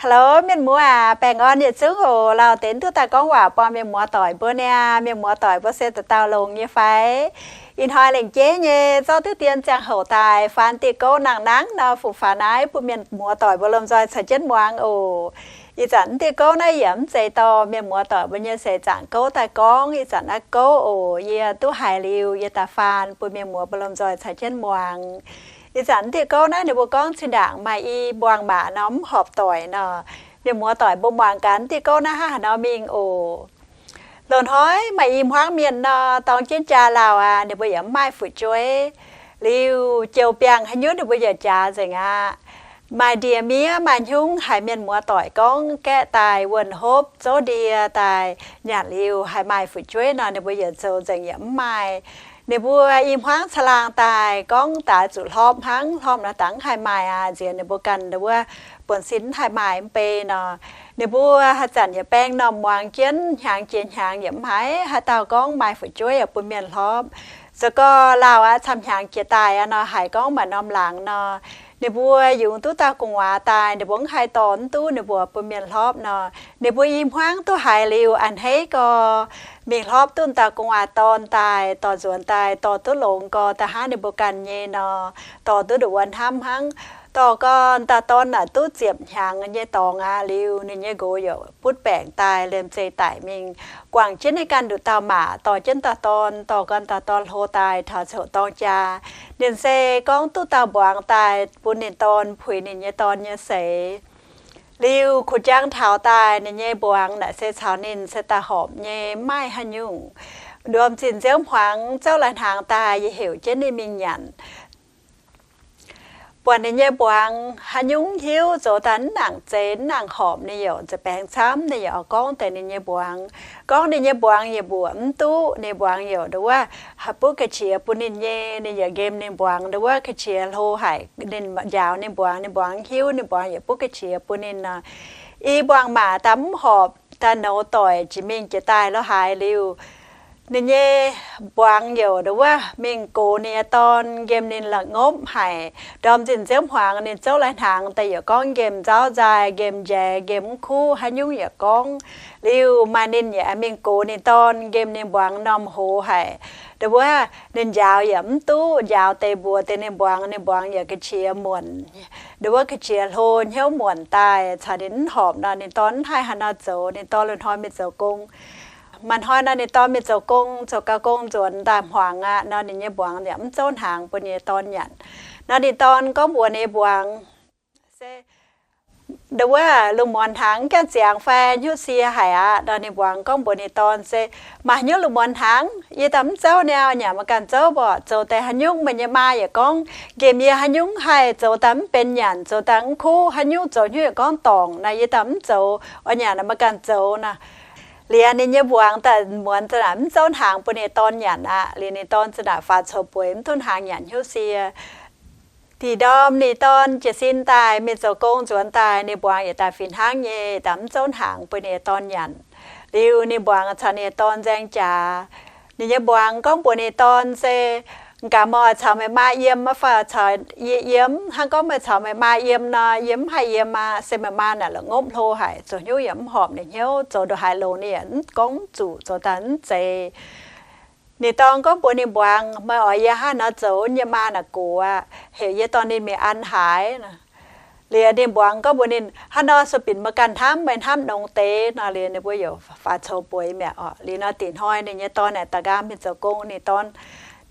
Hello, mienh muoz aac, baengh orn yietc zungv oc. Lauh deix duqv daaih gorngv waac buangh mienh muoz doic mbuo niaa. Mienh muoz doic mbuo se dauh dauh longx nyei fai? Ih hnoi lengc jeiv nyei zorqv diuv dien ziangh hoc daaih faan diuh gouv nangh nangv nor, fungx faaux naaiv bun mienh muoz doic mbuo lomh nzoih caux jienv muangx oc. Ih zanc diuh gouv naaiv yaac mv zeiz dorh mienh muoz doic mbuo nyei seix zaangc gouv daaih gorngv. Ih zanc naaiv gouv oc, yie duqv haiz liuz yie daaih faan bun mienh muoz mbuo lomh nzoih caux jienv muangx. Ih zanc diuh gouv naaiv ninh mbuo gorngv zinh ndaangc maaih i mbuangz maac nor mv horpc doic nor. Mienh muoz doic mbuo muangx gaax diuh gouv naaiv hnangv haaix nor mingh oc. Loz-hnoi maaih i hmuangv mienh nor, dorng jienv jaa lauh aqv, ninh mbuo yaac mv maaih fu'jueiv. Liuz jouh biangh haaix nyungc ninh mbuo yaac jaax nzengc aqv. Maaih ndie-miev maaih hnyungv haiz mienh muoz doic gorngv gaeqv daaih wuonh hopv zouv ndie daaih nyanc liuz haih maaih fu'jueiv nor, ninh mbuo yaac zoux nzengc yaac mv maaih. Ninh mbuo i hmuangv caangh laangh daaih gorngv daaix zuqc hlorpv hnangv, hlorpv nor dangv haih maaih aqv. Nziex ninh mbuo ganh wuov buonv-sin mv haih maaih mv bei nor. Ninh mbuo haaix zanc yaac baeng normh muangx jienv, hnyangx jiex hnyangx yaac mv haiz haaix dauh gorngv maaih fu'jueiv yaac bun mienh hlorpv. Zoux gorx lauh aqv, camv hnyangx jiex daaih aqv nor, haiz gorngv maaih norm laangz nor, ninh mbuo yungz duqv dauh gu'nguaaz daaih, ninh mbuo mv haih dorh mv duqv ninh mbuo bun mienh hlorpv nor. Ninh mbuo i hmuangv duqv haiz liuz a'hneiv gorx mingh hlorpv duqv dauh gu'nguaaz dorn daaih, dorh nzuonx daaih, dorh duqv longx gorx daaih hnangv ninh mbuo ganh nyei nor, dorh duqv nduqc wuov hnamv hnangv. Dorh gorx dauh dorn naaic duqv ziepc hnyangx nyei dorngx aqv. Liuz ninh nyei nqox yaac butv baengc daaih liemh zeih daic mingh, guangc jienv ninh ganh nduqc dauh maac dorh jienv dauh dorn, dorh gorx dauh dorn hlo daaih taux ziouc dorng jaa. Ninh se gorngv duqv dauh mbuangz daaih bun ninh dorn puix ninh nyei dorn nyei seix. Liuz kuv jangx taux daaih ninh nyei mbuangz naaic se caux ninh se daaih horpc nyei, mv maaih haaix nyungc. Ndorm zinh nziouv hmuangx zouv lai-hnaangx daaih yie heuc jienv ninh mingh nyanc. Buatc ninh nyei mbuangz haaix nyungc hiuv, zoux daaih mv nangc zeiz mv nangc horpc, ninh yaac nza'baengx camv, ninh yaac oix gorngv deix ninh nyei mbuangz. Gorngv ninh nyei mbuangz yaac mbuoqc mv duqv. Ninh mbuangz yaac nduqc wuov butv ga'qiex bun ninh nyei, ninh yaac nqemh ninh mbuangz nduqc wuov ga'qiex hlo haic. Ninh njaaux ninh mbuangz, ninh mbuangz hiuv, ninh mbuangz yaac butv ga'qiex bun ninh nor. I mbuangz maac daaih mv horpc, daaih nouz doic jiex mingh jiex daaih lo haaix liuz, ninh nyei mbuangz yaac nduqc wuov mingh gox ninh nyei dorn, nqemh ninh la'ngopv haic. Ndorm zinh nziouv hmuangx ninh zouv lai-hnaangx daaih yaac gorngv nqemh nzauv nzaaih, nqemh njaix, nqemh mv kuv, haaix nyungc yaac gorngv. Liuz maaih ninh yaac mingh gox ninh dorn, nqemh ninh mbuangz normh hoz haic. Nduqc wuov ninh njaaux yaac mv duqv, njaaux deix mbuox deix ninh mbuangz, ninh mbuangz yaac ga'qiex muonc, nduqc wuov ga'qiex hlo hnyouv muonc daaih caux ninh mv horpc nor, ninh dorn mv haih haaix nor zoux. Ninh dorn loz-hnoi mingh zoux gong. Maaih hnoi nor ninh dorn mingh zoux gong, zoux gau gong nzuonx daaih hmuangx aqv nor, ninh nyei mbuangz yaac mv zouv hnaangx bun ninh nyei dorn nyanc. Nor ninh dorn gorngv mbuox ninh nyei mbuangz, se nduqc wuov lungh muonz hnaangx mv gaengh ziangx fai, hnyouv sie haic aqv. Nor ninh mbuangz gorngv mbuox ninh dorn, se maaih haaix nyungc lungh muonz hnaangx yie daaih mv zouv niaa, nyanc meih ganh zouv mborqc. Zoux deix haaix nyungc meih nyei maa yaac gorngv nqemh yie haaix nyungc haih zoux daaih mv benx nyanc, zoux daaih mv kuv, haaix nyungc zoux haaix nyungc yaac gorngv dorngc nor, yie daaih mv zoux. Oix nyanc meih ganh zoux nor. Liuz ninh nyei mbuangz daaih muonz za'naaic mv zouv hnaangx bun ninh dorn nyanc aqv. Liuz ninh dorn za'naaic faaux coux bueix mv duqv hnaangx nyanc, hnyouv sie. Da'nyeic ndorm ninh dorn jiez sin daaih mingh zoux gong nzuonx daaih, ninh mbuangz yietc daaih fih hnangv nyei daaih mv zouv hnaangx bun ninh dorn nyanc. Liuz ninh mbuangz caux ninh dorn nzaeng jaax. Ninh nyei mbuangz gorngv mbuox ninh dorn, se gaax meih oix caux meih maa yiem fai oix caux yie yiem? Hnangv gorngv meih caux meih maa yiem nor, yie mv haih yiem aqv. Se meih maa naaic la'ngopv hlo haic, zoux haaix nyungc yaac mv horpc ninh hnyouv, zoux ndongc haaix longx ninh yaac mv gorngv zuqc, zoux daaih mv zeiz. Ninh dorn gorngv mbuox ninh mbuangz, meih oix yie hnangv haaix nor zoux? Yie maa naaic gox aqv, heuc yie dorh ninh mingh an haaix? Liuz ninh mbuangz gorngv mbuox ninh, hnangv nor sueih binc meih ganh hnamv, meih hnamv nongx deix nor. Liuz ninh mbuo yaac faaux coux bueix mi'aqv oc. Liuz nor da'nyeic hnoi ninh nyei dorn naaic da'nqaang mingh zoux gong, ninh dorn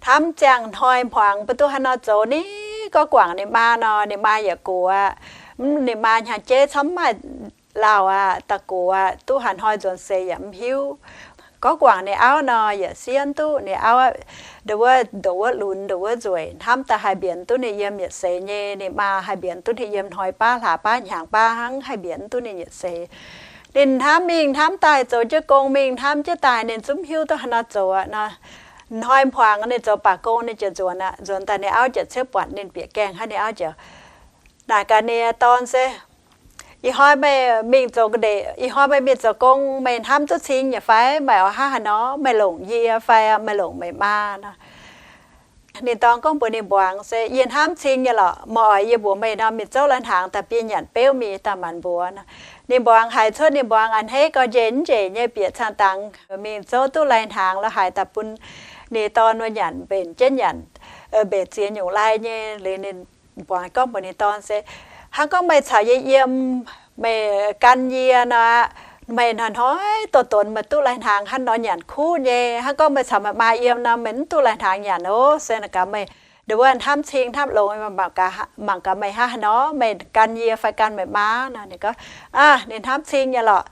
hnamv ziangh hnoi hmuangx mbuo duqv haaix nor zoux ni, gorngv guangc ninh maa nor, ninh maa yaac gox aqv. Mv, ninh maa hnyangx-jeiv camv mv maaih lauh aqv, da'gox aqv, duqv haaix hnoi nzuonx seix yaac mv hiuv. Gorngv guangc ninh auv nor, yietc siev duqv ninh auv nduqc wuov, nduqc wuov lunx, nduqc wuov nzueic, hnamv daaih haih mbienx duqv ninh yiem yietc seix nyei. Ninh maa haih mbienx duqv ninh yiem hnoi baav hlaax baav hnyangx baav hnangv, haih mbienx duqv ninh yietc seix. Ninh hnamv mingh hnamv daaih, zoux jienv gong mingh hnamv jienv daaih, ninh zungv mv hiuv duqv haaix nor zoux aqv nor. Hnoi hmuangx ninh zoux baac gong ninh ziouc nzuonx aqv. Nzuonx daaih ninh auv ziouc ciev buatc ninh bieqc gaengh hnangv, ninh auv ziouc naaic gaax ninh dorn se, ih hnoi meih mingh zoux ga'ndeic, ih hnoi meih mingh zoux gong, meih hnamv duqv cing nyei fai? Meih oix hnangv haaix nor? Meih longc yie fai meih longc meih maa nor? Ninh dorn gorngv mbuox ninh mbuangz se, Yie hnamv cing nyei lorqc. Meih oix yie mbuox meih nor, mingh zouv lai-hnaangx daaih biei nyanc beuv mingh daaih maanc mbuox. Ninh mbuangz haiz cuotv, ninh mbuangz a'hneiv gau, njiec mv njiec nyei bieqc caangh dangx mingh zouv duqv lai-hnaangx lorz haaix daaih bun ninh dorn wuov nyanc, mbenc jienv nyanc, mbenc ziex nyungc lai nyei. Liuz ninh mbuangz gorngv mbuox ninh dorn se, Hnangv gorngv meih caux yie yiem, meih gan yie nor, meih hnoi-hnoi dorh donx meih duqv lai-hnaangx hnangv nor nyanc kuv nyei. Hnangv gorngv meih caux meih maa yiem nor, meih mv duqv lai-hnaangx nyanc oc. Se naaic gaax meih nduov hnamv cing hnamv longx, mangc gaax meih hnangv haaix nor, meih gan yie fai gan meih maa nor. Ninh gorngv, Aav, ninh hnamv cing nyei lorqc.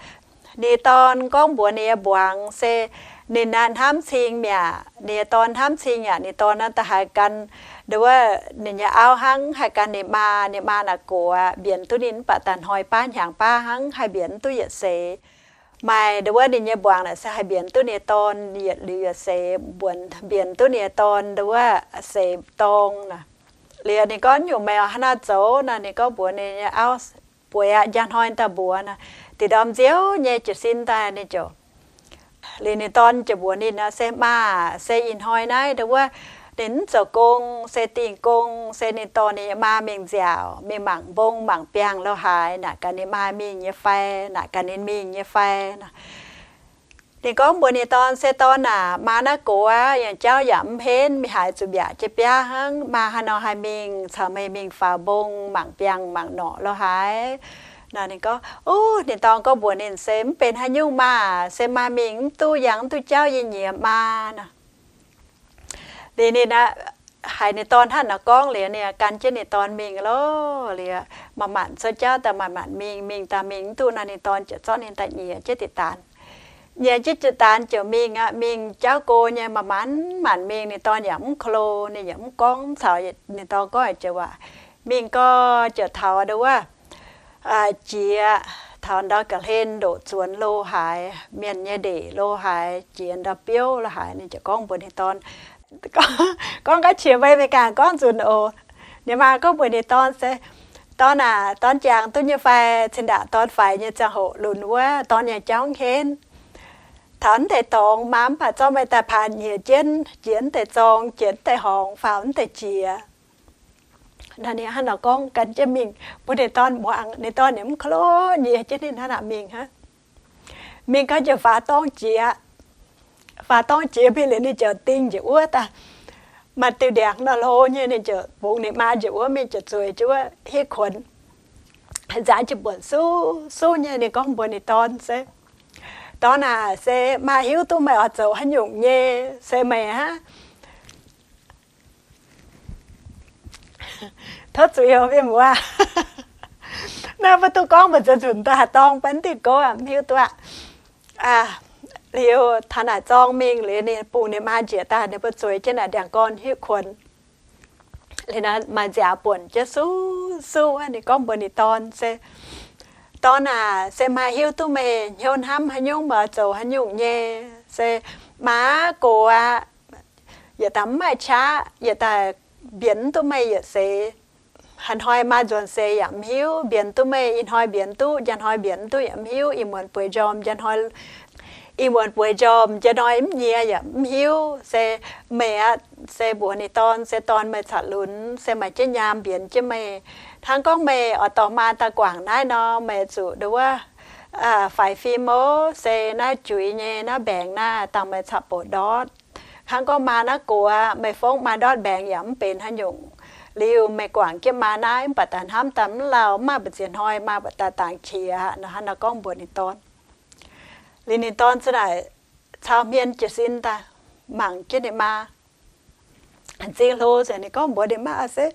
Ninh dorn gorngv mbuox ninh nyei mbuangz se, ninh naaiv hnamv cing mi'aqv. Ninh nyei dorn hnamv cing aqv. Ninh dorn naaiv da'haiz gan nduov ninh nyei auv hnangv, haih gan ninh maa. Ninh maa naaic gox mbienx duqv ninh mv baac daaih hnoi baav hnyangx baav hnangv, haih mbienx duqv yietc seix. Maaih nduov ninh nyei mbuangz naaic se haih mbienx duqv ninh nyei dorn yietc liuz yietc seix, mbuonx mbienx duqv ninh nyei dorn nduov seix dorng naaic. Liuz ninh gorngv, Nyungc meih oix hnangv naaiv zoux nor? Ninh gorngv mbuox ninh nyei auv, Bueix aqv, njang hnoi daaih mbuox nor. Da'nyeic ndorm nziouv nyei jiez sin daaih ninh ziouc, liuz ninh dorn ziouc mbuox ninh nor se, Maa, se ih hnoi naaiv nduov ninh mv zoux gong, se dingh gong, se ninh dorh ninh nyei maa mingh nziaauc, mingh mangc mbong mangc biangh lo haaix, naaic gaax ninh maa mingh nyei fai, naaic gaax ninh mingh nyei fai nor. Ninh gorngv mbuox ninh dorn se, Dorn aac, maa naaiv gox aqv, yangh jauv yaac mv henv, mingh haaix zuqc mbiaauc jienv biaav hnangv. Maa haaix nor haih mingh caux meih mingh faaux mbong mangc biangh mangc norqc lo haaix? Nor ninh gorngv, Ov, ninh dorn gorngv mbuox ninh se, Mv benx haaix nyungc, maa, se maa mingh mv duqv, yangh mv duqv jauv yie nyiex maa nor. Liuz ninh haiz ninh dorn hnangv naaiv gorngv liuz, ninh gan jienv ninh dorn mingh loh. Liuz manc-manc cuotv jauv daaih manc-manc mingh, mingh daaih mingh mv duqv nor, ninh dorn ziouc zorqv ninh daaih nyiex jienv diqc daanz. Nyiex jienv diqc daanz ziouc mingh aqv. Mingh jauv go nyei, manc-manc mingh, ninh dorn yaac mv klo, ninh yaac mv gorngv caux ninh dorn gorngv jiex waac. Mingh gau ziouc taux nduov wuov jiex, taux ndau ga'hlen ndoqc zuonx lo haaix, mienh nyei ndeic lo haaix, jiex ndau biouv lo haaix, ninh ziouc gorngv mbuox ninh dorn, gorngv gaav qiex mbeih, meih ganh gorngv nzunc oc. Ninh maa gorngv mbuox ninh dorn se, Dorn aac, dorn jangx duqv nyei fai? Cin-ndaangc dorn faix nyei ziangh hoc lunx wuov, dorn nyei jauv mv henv. Taux naaiv deix dorngx, maa mv baac zorqv meih daaih paanx nyiex jienv, jiex naaiv deix zorng, jiex naaiv deix horngz, faaux naaiv deix jiex. Naaiv ninh hnangv nor gorngv gan jienv mingh bun ninh dorn muangx. Ninh dorn yaac mv klo, nyiex jienv ninh hnangv naaic mingh hnangv. Mingh gau ziouc faaux dorng jiex. Faaux dorng jiex mingh liuz ninh ziouc ding njiec wuov daaih. Maaih diuh ndiangx nor hlo nyei, ninh ziouc bungx ninh maa njiec wuov mingh ziouc zueiz jienv wuov hitv kuonx. Nzaanx jienv buonc suv suv nyei, ninh gorngv mbuox ninh dorn se, Dorn aac, se maa hiuv duqv meih oix zoux haaix nyungc nyei, se meih hnangv tov zuiz oc mienh muoz. Naaiv mbuo duqv gorngv mbuox nzunc daaih dorng bun diuh gouv mv hiuv duqv aqv. Liuz taux naaic zorng mingh liuz, ninh bungx ninh maa njiec daaih, ninh mbuo zueiz jienv naaic ndiangx-gorn hitv kuonx. Liuz naaic maaih nziaaux buonc jienv suv suv wuov, ninh gorngv mbuox ninh dorn se, Dorn aac, se maa hiuv duqv meih hnyouv hnamv haaix nyungc, meih oix zoux haaix nyungc nyei. Se maa gox aqv, yietc daaih mv maaih qaqv, yietc daaih mbienx mv duqv meih yietc seix. Haaix hnoi maa nzuonx seix yaac mv hiuv, mbienx duqv meih, ih hnoi mbienx duqv, njang hnoi mbienx mv duqv yaac mv hiuv, ih muonz bueix njormh, njang hnoi, ih muonz bueix njormh, njang hnoi mv nyiex yaac mv hiuv. Se meih aqv, se mbuox ninh dorn se, Dorn, meih caux lunx se maaih jienv nyaam mbienx jienv meih. Hnangv gorngv meih oix dorh maa daaih guangc naaiv nor, meih zuqc nduov wuov faix fim ov, se naaiv juiz nyei naaiv mbaengx naaiv dangh meih caux bouc ndortv. Hnangv gorngv maa naaiv gox aqv, meih fongv maa ndortv mbaengx yaac mv benx haaix nyungc. Liuz meih guangc jienv maa naaiv mv baac daaih hnamv daaih mv lauh, mv maaih mbu'ziex hnoi maa mv baac daaih dangx qiex aqv. Nor hnangv nor gorngv mbuox ninh dorn. Liuz ninh dorn ziouc naaic cau hmien jiez sin daaih mangc jienv ninh maa. M'zing hlo nzengc, ninh gorngv mbuox ninh maa se,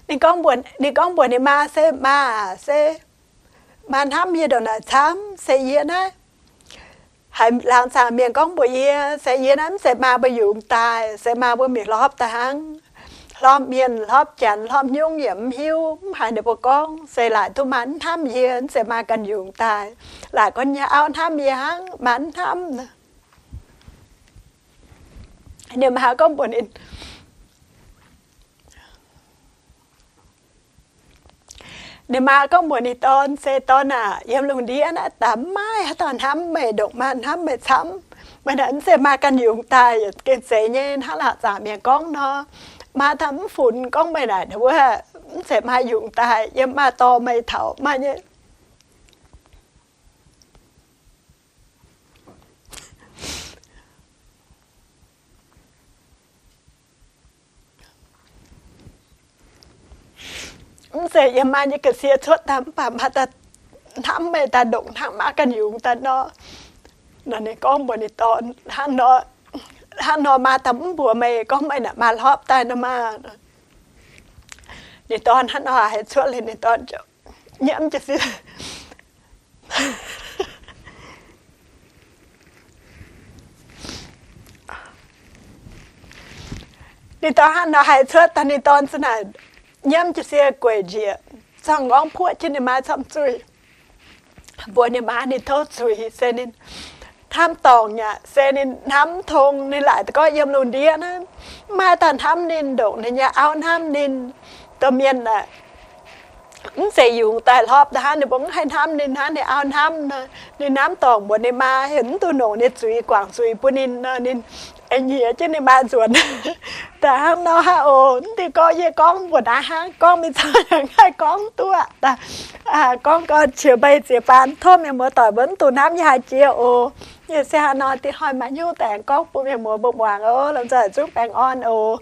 ninh gorngv mbuox, ninh gorngv mbuox ninh maa se, Maa aac, se maa hnamv yie ndongc naaic camv. Se yie naaiv, haiz laangz zaangc mienh gorngv mbuox yie, se yie naaiv mv zeiz maa mbuo yungz daaih, se maa mbuo mingh hlorpv daaih hnangv. Hlorpv mienh, hlorpv janx, hlorpv haaix nyungc yaac mv hiuv, mv haiz ninh mbuo gorngv. Se laaic duqv maa mv hnamv yie, mv zeiz maa ganh yungz daaih. Laaic gorngv nyei auv hnamv yie hnangv, maa mv hnamv. Ninh maa gorngv mbuox ninh, Ninh maa gorngv mbuox ninh dorn, Se dorn aac, yiem lungh ndiev naaiv daaih mv maaih haaix dauh hnamv meih, ndongc maaih hnamv meih camv. Meih naaic mv zeiz maaih ganh yungz daaih, gengh zeiz nyei hnangv. Laauc zaangc mienh gorngv nor, maa daaih mv funx gorngv meih naaic wuov mv zeiz maaih yungz daaih, yiem maaih dorh meih taux maaih nyei. Mv zeiz yiem maaih nyei ga'sie cuotv daaih mv baac maaih daaih hnamv meih daaih ndongc hnangv maaih ganh yungz daaih nor. Nor ninh gorngv mbuox ninh dorn, Hnangv nor, hnangv nor maa daaih mv mbuox meih gorngv meih naaic maa hlopv daaih nor maah. Ninh dorn hnangv nor haiz cuotv liuz, ninh dorn ziouc nyiemv jiez sin. Ninh dorn hnangv nor haiz cuotv daaih, ninh dorn za'naaic nyiemv jiez sin gueic njiec, zorqv m'nqorngv puoqv jienv ninh maa camv zuiz, mbuox ninh maa ninh tov zuiz, se ninh hnamv dorngc aqv, se ninh hnamv mv tong. Ninh laaic gorngv yiem lungh ndiev naaiv mv maaih dauh hnamv ninh ndongc ninh nyei auv hnamv ninh. Domh mienh aah, mv zeiz yungz daaih hlopv daaih hnangv, ninh mbuo mv haih hnamv ninh hnangv ninh auv hnamv nor. Ninh hnamv dorngc mbuox ninh maa, heuc mv dungx longc ninh zuiz guangc zuiz bun ninh nor, ninh aengx nyiex jienv ninh maa nzuonx. Daaih hnangv nor hnangv oc. Mv diuh gorngv yie gorngv mbuo naaiv hnangv, gorngv mingh camv yaac mv haih gorngv duqv. Gorngv gau qiex mbei ziex baan, tov mienh muoz doic mbuo mv dungx hnamv yie haaix jiex oc. Yie se haaix nor dingh hnoi maaih hnyouv daaih aengx gorngv bun mienh muoz mbuo muangx oc. Lomh nzoih zungv baengh orn oc.